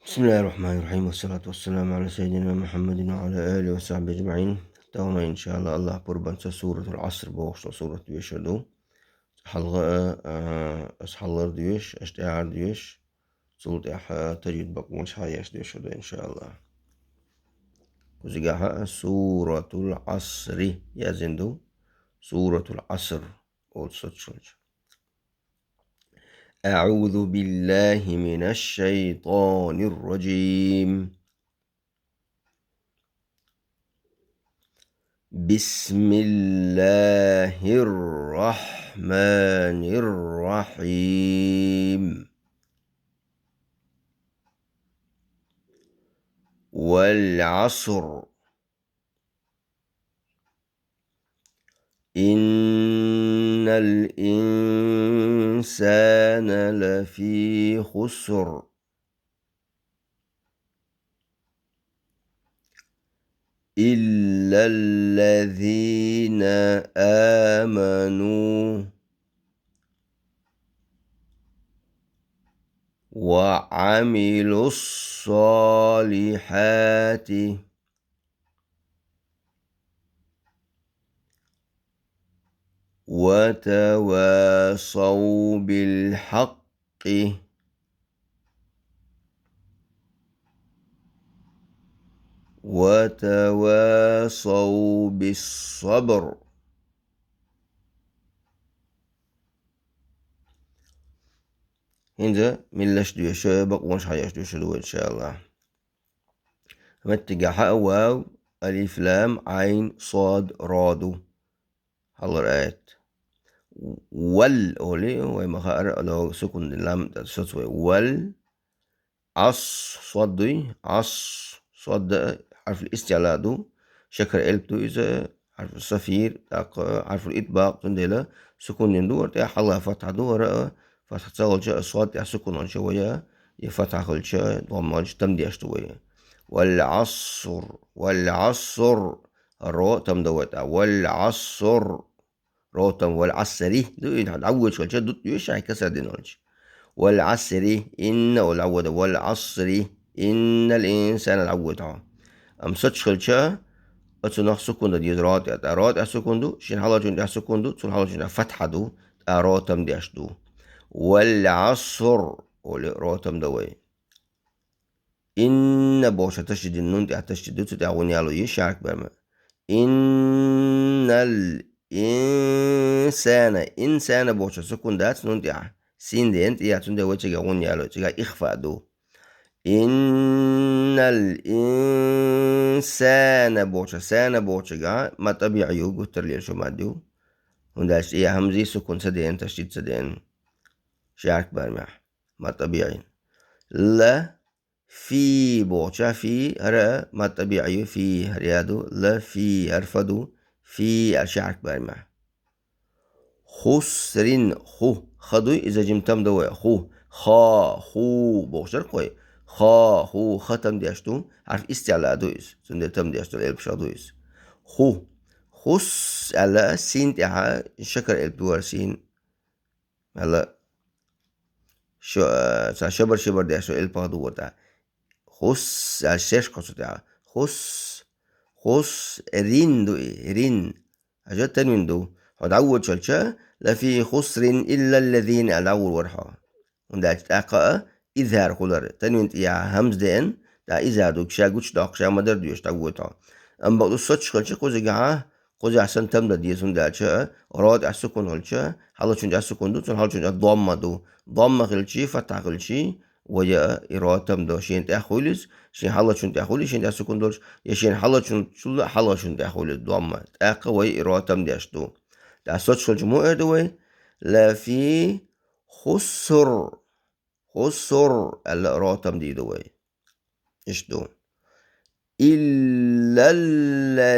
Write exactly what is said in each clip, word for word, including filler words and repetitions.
بسم الله الرحمن الرحيم، والصلاة والسلام على سيدنا محمد وعلى آله وصحبه أجمعين. Тахана, иншааллахӀ, Аллахь пурбанца Суратул Ӏаср бохуш сурат доьшур ду. ХьалгӀа, а, а, ас хьалар доьш, аш тӀаьхьар доьш, цул тӀаьхьа тажвид бакъонаш хьаеш доьшур ду, иншааллахӀ. Кхузигахьа Суратул Ӏасри яздина ду, Суратул Ӏаср олуш соцуш хилча. أعوذ بالله من الشيطان الرجيم. بسم الله الرحمن الرحيم. والعصر. إن الإنسان لفي خسر. إلا الذين آمنوا وعملوا الصالحات وتواصوا بالحق وتواصوا بالصبر. ХӀинца меллаша доьшу, бакъонаш хьаеш доьшур ду вай, иншааллахӀ. Меттигахьа вав, алиф, лам, Ӏайн, сод, ро ду. Хьалар аят. Вал олу, вай ма хаара, ало сукун дина лам тӀе соцу вай. Вал, Ӏас, сод дуй, Ӏас, сод хьарфул истиъла ду, шакар элп ду иза, хьарфул сафир, тӀаккха хьарфул итбакъ, цундела сукун дина ду, вара тӀехь хьалха фатхьа ду, вара фатхьа ца хилча, сод тӀехь сукун хилча вай, я фатхьа хилча, домма хилча, там деш ду вай. Вал Ӏаср, вал Ӏаср, ро там до вай тӀехь. Вал Ӏаср, ро там, вал Ӏасри ду, и дӀавоьдуш хилча, дут дуьйш, шайн касар дина хилча. Вал Ӏасри, инна олу дӀавода, вал Ӏасри, иннал инсана дӀавода хьо. Амма соцуш хилча, оцунах сукун дан деза ро тӀе. ТӀа ро тӀе сукун ду, шен хьалхарчун тӀе сукун ду, цун хьалхарчун тӀе фатхьа ду, тӀа ро там деш ду. Вал Ӏаср, олу ро там до вай. Инна бохуча ташдид дина, нун тӀехь ташдид ду, цу тӀехь гӀунна яло йиш, шарк бер ма. Иннал инсана, инсана бохуча сукун дац нун тӀехь. Син дена тӀе яц, цундела вай цигахь гӀунна яло, цигахь ихфа ду. Иннал инсана бохуча, сана бохучигахь мад тӀабиӀи ю, гуттар а лелаш йолу мад ю. ХӀунда аьлча тӀе я хьамзий сукун ца дена, ташдид ца дена. Шарк бер ма. Мад тӀабиӀи. Ла фи бохуча, фи, хӀара мад тӀабиӀи ю, фи, хӀара я ду, ла фи, хӀара фа ду, фи, аьлла ши хьарк бер ма. Хусрин, ху, ха дуй, иза жима там до вай, ху, ха, ху бохуш дара вай. Ха, ху, ха там деш ду, хьарф истиъла ду иза, цундела там деш долу элпаш ду иза. Ху, хус аьлла, син тӀехь шакар элп ду хӀара син. Аьлла, шо-, ца шабар-шабар деш ду, элпах ду вара тӀехь. Хус, аьлла, шерш кхо цу тӀехь. Хус, хус, рин ду и, рин. Хьажа, танвин ду. Хьо дӀавоьдуш хилча, ла фи хусрин иллаллазина аьлла дӀагӀур вара хьо. ХӀунда аьлча тӀаккха а изхӀар хуьлура. Танвин тӀе я хьамза деана, тӀаккха изхӀар ду, ша гучудоккхуш, ша ма-дарра доьшуш дӀавоьду хьо. Амма бакъду соцуш хилча кхузигахьа, кхузахь санна там дан деза, хӀунда аьлча, ро тӀехь сукун хилча, хьалхарчун тӀехь сукун ду, цунна хьалхарчун тӀехь домма ду. Домма хилчий, фатхьа хилчий, вай и ро там до, шена тӀехь хуьлу иза, шен хьалхарчун тӀехь хуьлу, шена тӀехь сукун долуш, я шена хьалхарчун, цул а хьалхарчун тӀехь хуьлу иза домма. ТӀаккха вай и ро там деш ду. ТӀаккха соцуш хилча муха эр ду вай? Ла фи хуср. Хуср аьлла ро там дийр ду вай. Иштта ду.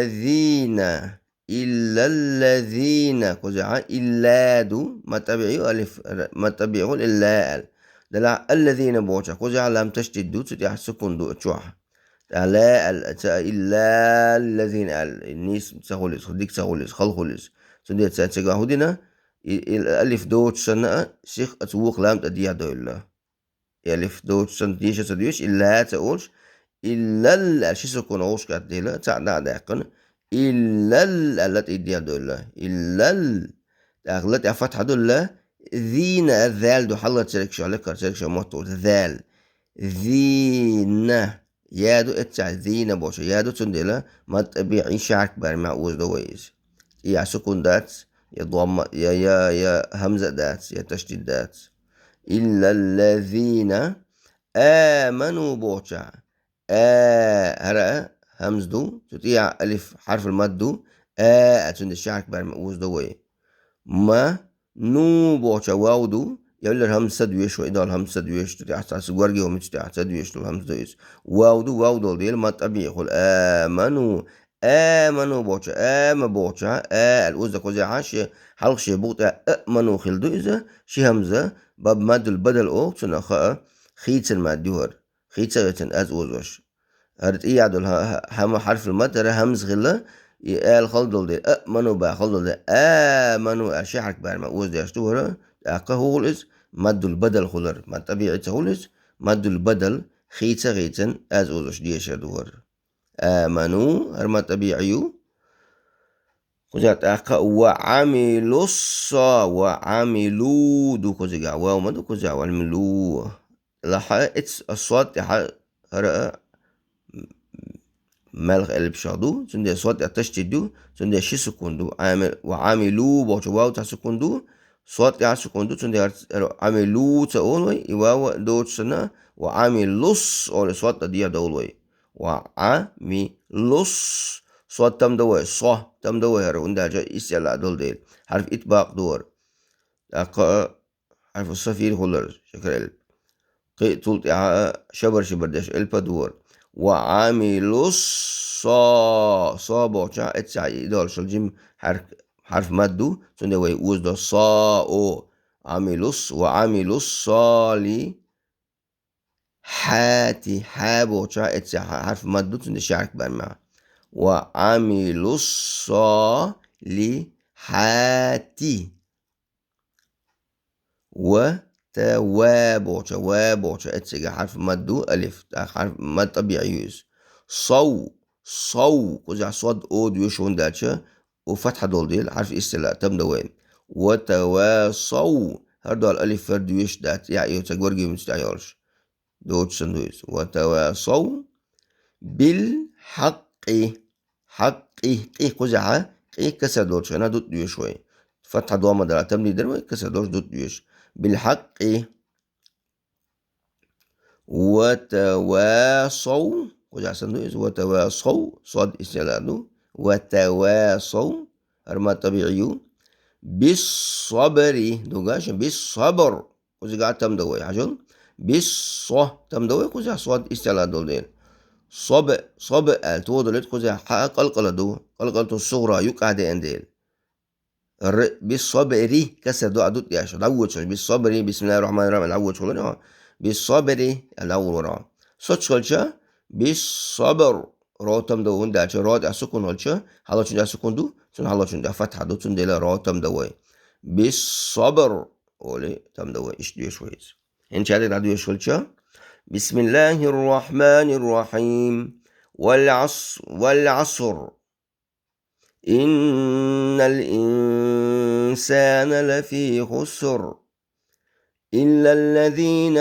Иллаллазина. Иллаллазина. Кхузахьа илла ду, мад тӀабиӀи ю алиф, р-, мад тӀабиӀи хуьлу илла аьлла. Делахь аллазина бохуча, кхузахьа лам ташдид ду, цу тӀехь сукун ду чохь. ТӀаккха ла аьлла, ца иллаллазина аьлла, нийса ца хуьлу иза, дика ца хуьлу иза, хала хуьлу иза. Цундела цара цигахь хӀун дина? И, и алиф доцуш санна а, сих а цу вукху лам тӀе дехьадевлла. алиф доцу санна деша ца доьшу, илла ца олуш, иллал аьлла ши сукун гӀовшкъа тӀе дела, цхьаъ дӀа а даьккхина, иллал аьлла тӀе дӀадоьлла. Иллал. ТӀаккха ла тӀехь фатхьа ду, ла, зина, зал ду, хьалла церг ша, лекхара церг ша мотт волчу, зал. Зина. Я ду эццехь, зина бохуча я ду, цундела мад тӀабиӀи ши хьарка барамехь озадо вай иза. ТӀехь сукун дац, я домма, я, я, я хьамза а дац, я ташдид дац. Иллаллазина аману бохуча, а, хӀара а хьамза ду, цу тӀехь алиф хьарфул мад ду, а, а, цундела ши хьарка барамехь озадо вай. Ма, ну бохуча вав ду, я виллар хьамза ца доьшу, и долу хьамза ца доьшу, цу тӀехь цхьа горгий хӀума ю, цу тӀехь ца доьшу долу хьамза ду иза. Вав ду, вав долу дела, мад тӀабиӀи хуьлу, аману, аману бохуча, ама бохуча, а аьлла оза кхузехь, шен хьалха шен букъа тӀехь аъману хилла ду иза, ши хьамза, баб маддул бадал олу, цунах хаа, хийцина мад ю хӀара. Хийца а гӀоьцина аз озош. ХӀара тӀехь долу хьа-, хьа-, хьама хьарфул мад, хӀара хьамза хилла, и ала хала долу дела, аъману баха хала долу дела, аману аьлла ши хьарка барамехь озадеш ду хӀара, тӀаккха хӀун хуьлу иза, маддул бадал хуьлура, мад тӀабиӀи ца хуьлу иза, маддул бадал хийца а гӀоьцина аз озош дешар ду хӀара. Аману, хӀара мад тӀабиӀи ю. Кхузахь тӀаккха ва Ӏамилуссо-, ва Ӏамилу ду кхузахь, вав ма ду кхузахь, ва Ӏамилу. Лахьа эц а сод тӀехьа хӀара а малх элпашах ду, цундела сод тӀехь ташдид ду, цундела ши сукун ду. Ӏами-, ва Ӏамилу бохучу вав тӀехь сукун ду, сод тӀехь сукун ду, цундела хӀара Ӏамилу ца олу вай, и вав доцуш санна, ва Ӏамилус олу, сод тӀе дӀадовлу вай. Ва Ӏамилус. Сод там дан вай, со там дан вай хӀара, хӀунда аьлча истиъла долу дела. Хьарф итбакъ ду хӀара. ТӀаккха хьарфу сафир хуьлура, шакар элп. Кхин а цул тӀаьхьа шабар-шибар деш элп а ду хӀара. Ва Ӏамилус со. Со бохуча эццехь и долуш жим хьарф, хьарф мад ду, цундела вай озадо со, о. Ӏамилус, ва Ӏамилус соли. Хьати, хьа бохуча эццехь хьарф мад ду, цундела ши хьарка барамехь. Ва Ӏамилус-солихьати. Ва та ва бохуча, ва бохуча эццехь хьарф мад ду, алиф, тӀаккха хьарф мад тӀабиӀи ю иза. Сов, сов, кхузахь сод о доьшу, хӀунда аьлча, у фатхьа долу дела, хьарф истиъла там дан вай. Ва та ва сов, хӀара долу алиф хӀара доьшуш дац, я, и ца горгий хӀуманца тӀехь йолуш. Доцуш санна ду иза. Ва та ва сов бил хьакъи. Хьакъи, къи кхузахь, къи касар долчу хенахь дутта доьшу вай. Фатхьа домма дала там дийр дара вай, касар долчу дутта доьшу. Бил хьакъи. Ва та ва сов. Кхузахь санна ду иза. Ва та ва сов. Сод истиъла ду. Ва та ва сов. ХӀара мад тӀабиӀи ю. Бис-собри. Дугаш, бис-собр. Кхузахь там дан вай, хьажал. Бис-со. Там дан вай, кхузахь сод истиъла долу дела. Соб, соб аьлла, тодалуьйту кхузахь, хьа къалкъала ду. Къалкъалату сугӀра юккъехь деана дела. Р, бис-собри, касар ду, а дутта деш, дӀавоьдуш, бис-собри, бисмиллахир-рахманир-рахим, дӀавоьдуш хуьлу, бис-собри, аьлла дӀагӀур вара. Соцуш хилча, бис-собр, ро там дан вай, хӀунда аьлча, ро тӀехь сукун хилча, хьалхочун тӀехь сукун ду, цунна хьалхочун тӀехь фатхьа ду, цундела ро там дан вай. Бис-собр, олий, там дан вай, иштта доьшу вай иза. ХӀинца дӀадоьшу хилча, бисмиллахир-рахманир-рахим, вал-Ӏас-, вал-Ӏаср. إن الإنسان لفي خسر إلا الذين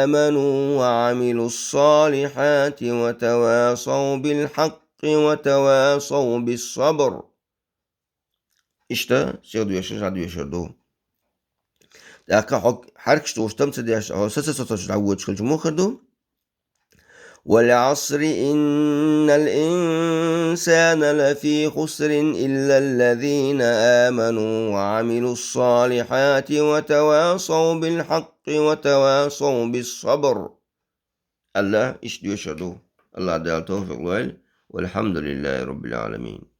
آمنوا وعملوا الصالحات وتواصوا بالحق وتواصوا بالصبر. Иштта, сиха доьшуш, жа доьшур ду. ТӀаккха хьо хьаркаш долуш там ца деш, хьо са ца соцуш дӀавоьдуш хилча муха хир ду? والعصر إن الإنسان لفي خسر إلا الذين آمنوا وعملوا الصالحات وتواصوا بالحق وتواصوا بالصبر. Алла иштта доьшур ду. Аллах Дала тавфикъ лойла. والحمد لله رب العالمين.